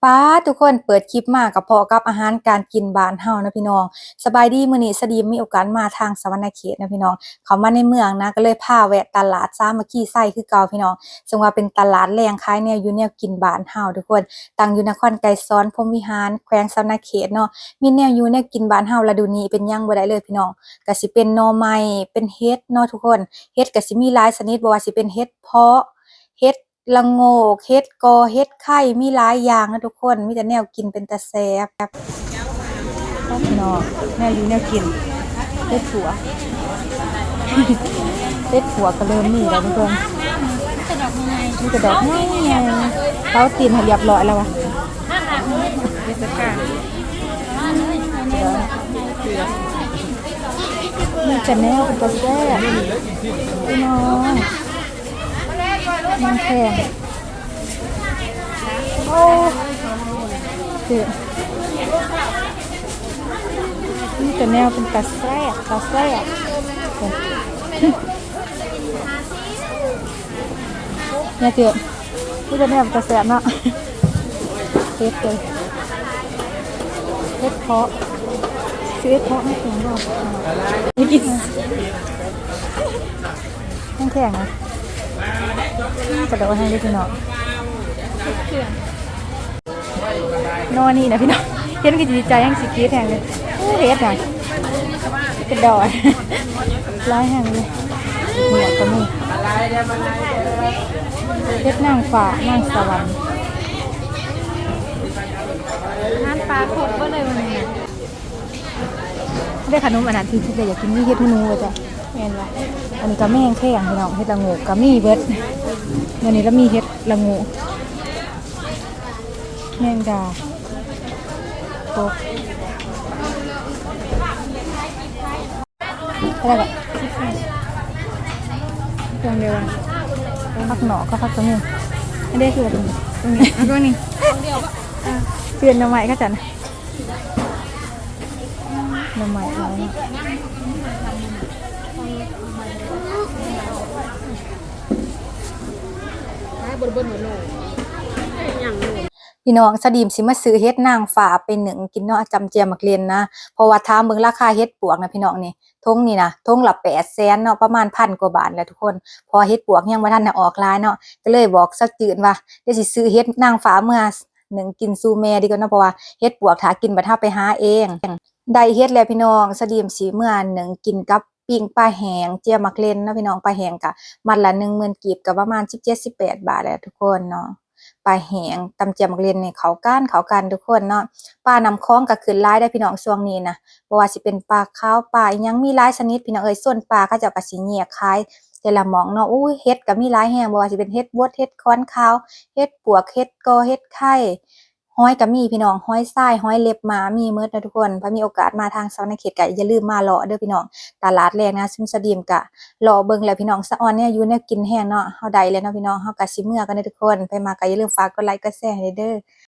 ປາດ ທຸກຄົນ ເປີດຄລິບມາກໍພໍ້ກັບອາຫານການກິນບ້ານເຮົາເນາະພີ່ນ້ອງ. ສະບາຍດີ ມື້ນີ້ສະດີມມີໂອກາດມາທາງສະຫວັນນະເຂດເນາະພີ່ນ້ອງ, ເຂົ້າມາໃນເມືອງນະ ກໍເລີຍພາແວະຕະຫຼາດສາມັກຄີໄຊຄືເກົ່າພີ່ນ້ອງ, ເຊິ່ງວ່າເປັນຕະຫຼາດແລງຂາຍແນວຢູ່ແນວກິນບ້ານເຮົາທຸກຄົນ, ຕັ້ງຢູ່ນະຄອນໄກສອນ ພົມວິຫານ ແຂວງສະຫວັນນະເຂດເນາະ. ມີແນວຢູ່ແນວກິນບ້ານເຮົາ ລະດູນີ້ເປັນຫຍັງບໍ່ໄດ້ເລີຍພີ່ນ້ອງ, ກໍຊິເປັນໜໍ່ໄມ້ ເປັນເຫັດເນາະທຸກຄົນ. ເຫັດກໍຊິມີຫຼາຍຊະນິດ, ບໍ່ວ່າຊິເປັນເຫັດເພາະ ເຫັດ ລະໂງກ ເຫັດກໍ ເຫັດໄຂ່ ມີຫຼາຍຢ່າງນະທຸກຄົນ, ມີແຕ່ແນວກິນເປັນຕາແຊບ. ພີ່ນ້ອງ ແນວຢູ່ແນວກິນ ເຫັດປວກ ເຫັດປວກກໍເລີ່ມມີແລ້ວທຸກຄົນ, ມີແຕ່ດອກໃຫຍ່ ເຂົາຕີນໃຫ້ລຽບຮ້ອຍແລ້ວວະ. ມີແຕ່ແນວເປັນຕາແຊບ ພີ່ນ້ອງ. ນາງແຂງ ໂອ້ ເອີ ມີແຕ່ແນວເປັນຕາແຊບ ຕາແຊບ. ແມ່ເຈີ ມີແຕ່ແນວເປັນຕາແຊບເນາະ. ເຫັດເດີ ເຫັດເພາະ ຊື່ເຫັດເພາະ ແມ່ນແຂງບໍ່? ແຂງໆ ນະ ກະໂດດແຮງເດ້ພີ່ນ້ອງ. ໜໍ່ນີ້ນະພີ່ນ້ອງ ເຫັນຄືຊິດີໃຈ ແຮງຊິກຣີດແຮງເລີຍ. ໂອ້ ເຫັດນະ ກະດອນ ຫຼາຍແຮງເລີຍ. ໝວກກໍມີ ເຫັດນາງຟ້າ ນາງສະຫວັນ. ອາຫານປ່າຄົບເບິດເລີຍມື້ນີ້ນະ. ໄດ້ຂະໜົມອັນນັ້ນທີ່ຄິດແລ້ວຢາກກິນ ມີເຫັດໝູວ່າຈ້ະ. ແມ່ນບໍ່? ອັນນີ້ກໍແມງແຄງພີ່ນ້ອງ, ເຫັດລະໂງກກໍມີເບິດ. ມື້ນີ້ລະມີເຫັດລະໂງກ ແມງດາ ກົບ ເທົ່າໃດລະ? ເຄື່ອງດຽວກັນ ຜັກໜອກກັບຜັກກະມີ. ອັນໃດຄືວ່າຕົງນີ້ ເອົາຕົງນີ້ ເປັນໜໍ່ໄມ້ເຂົາເຈົ້ານະ. ໜໍ່ໄມ້ເອົາເນາະ ຂາຍບໍ່ໄດ້ເບິດຫົວໂລ ຍັງໂລ. ພີ່ນ້ອງ ສະດີມຊິມາຊື້ເຫັດນາງຟ້າໄປໜຶ້ງກິນເນາະ ຈຳແຈ່ວໝາກເລັ່ນນະ. ເພາະວ່າຖາມເບິ່ງລາຄາເຫັດປວກນະພີ່ນ້ອງ ນີ້ ຖົງນີ້ນະ ຖົງລະແປດແສນເນາະ ປະມານພັນກວ່າບາດແຫຼະທຸກຄົນ. ເພາະວ່າເຫັດປວກຍັງບໍ່ທັນໄດ້ອອກຫຼາຍເນາະ ກໍເລີຍບອກສາວຈືນວ່າ ດຽວຊິຊື້ເຫັດນາງຟ້າເມືອ ໜຶ້ງກິນສູ່ແມ່ດີກວ່າເນາະ ເພາະວ່າເຫັດປວກຖ້າກິນບັດເຮົາໄປຫາເອງ. ໄດ້ເຫັດແລ້ວພີ່ນ້ອງ ສະດີມຊິເມືອໜຶ້ງກິນກັບປີ້ງປາແຫ້ງ ແຈ່ວໝາກເລັ່ນເນາະພີ່ນ້ອງ. ປາແຫ້ງກະມັດລະໜຶ່ງໝື່ນກີບ ກະປະມານສິບເຈັດ ສິບແປດບາດແຫຼະທຸກຄົນເນາະ. ປາແຫ້ງຕຳແຈ່ວໝາກເລັ່ນນີ້ເຂົ້າກັນ ເຂົ້າກັນທຸກຄົນເນາະ. ປານ້ຳຂອງກະຂຶ້ນຫຼາຍໄດ໋ພີ່ນ້ອງ ຊ່ວງນີ້ນະ ບໍ່ວ່າຊິເປັນປາຂາວ ປາອີ່ຫຍັງ ມີຫຼາຍຊະນິດພີ່ນ້ອງເອີຍ. ໂຊນປາເຂົາເຈົ້າກະຊິແຍກຂາຍແຕ່ລະໝ່ອງເນາະ. ໂອ້ຍ ເຫັດກະມີຫຼາຍແຮງ ບໍ່ວ່າຊິເປັນເຫັດບົດ ເຫັດຂອນຂາວ ເຫັດປວກ ເຫັດກໍ ເຫັດໄຂ່ ຫອຍກະມີພີ່ນ້ອງ ຫອຍຊາຍ ຫອຍເລັບໝາ ມີໝົດເນາະທຸກຄົນ. ໃຜມີໂອກາດມາທາງສະຫວັນນະເຂດກະຢ່າລືມມາເລາະເດີພີ່ນ້ອງ. ຕະຫຼາດແລງນາຊຸມສະດີມກະເລາະເບິ່ງແລ້ວພີ່ນ້ອງ ສະອອນແນວຢູ່ແນວກິນແຮງເນາະ. ເຮົາໄດ້ແລ້ວເນາະພີ່ນ້ອງ ເຮົາກະຊິເມືອກັນເດີທຸກຄົນ. ໃຜມາກະຢ່າລືມຝາກກົດໄລກົດແຊໃຫ້ເດີ.